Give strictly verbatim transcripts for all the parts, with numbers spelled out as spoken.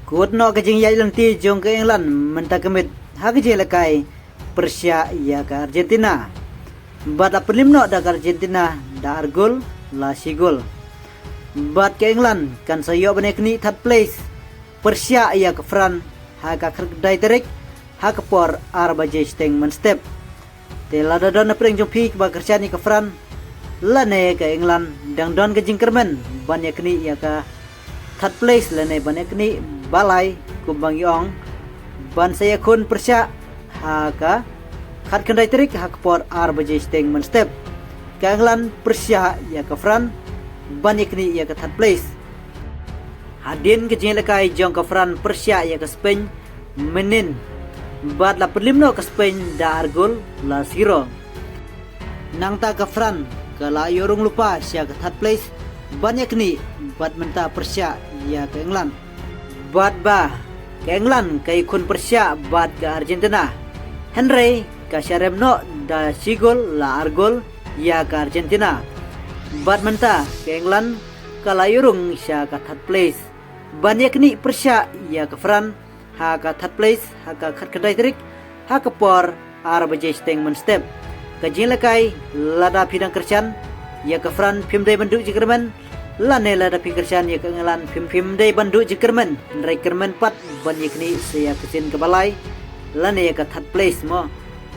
Kut noh ka jingïaid lynti jong ka England mynta ka miet ha ka jingïalehkai pyrshah ïa ka Argentina. Bad la pynlip noh da ka Argentina da ar gol la shi gol. Bad ka England kan sa ïoh ban ïaknieh third place pyrshah ïa ka France ha ka khatkhyndai tarik ha ka por ar baje shiteng mynstep. Te lada don na pdeng jong phi kaba kyrshan ïa ka France lane ka England, dang don ka jingkyrmen ban ïaknieh ïa ka third place lane ban ïaknieh balai, kumba ngi ong, ban sa ïakhun pyrshah ha ka khatkhyndai tarik ha ka por ar baje shiteng mynstep. Ka England pyrshah ïa ka France ban ïaknieh ïa ka third place. Hadien ka jingïalehkai jong ka France pyrshah ïa ka Spain mynnin, bad la pynlip noh ka Spain da ar gol la zero. Nangta ka France ka la ïoh rung lypa sha ka third place ban ïaknieh bad mynta pyrshah ïa ka England. Bad ba ka England ka ïakhun pyrshah bad ka Argentina, hynrei ka sha rem noh da shi gol la ar gol ïa ka Argentina. Bad mynta ka England ka la ïoh rung sha ka third place ban ïaknieh pyrshah ïa ka France ha ka third place ha ka khatkhyndai tarik ha ka por ar baje shiteng mynstep. Ka jingïalehkai, lada phi dang kyrshan ïa ka France phim dei ban duh jingkyrmen, lane lada phi kyrshan ïa ka England phim, phim dei ban duh jingkyrmen, hynrei kyrmen pat ban ïaknieh sa ïa ka sien kaba lai lane ïa ka third place mo.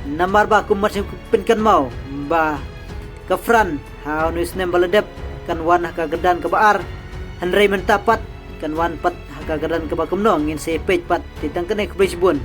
Namar ba kumba shu pynkynmaw ba ka France ha une u snem ba la dep kan wan ha ka kyrdan kaba ar, hynrei mynta pat kan wan pat ha ka kyrdan kaba kumno, ngin sa ïa peit pat. Te tang kane, khublei shibun.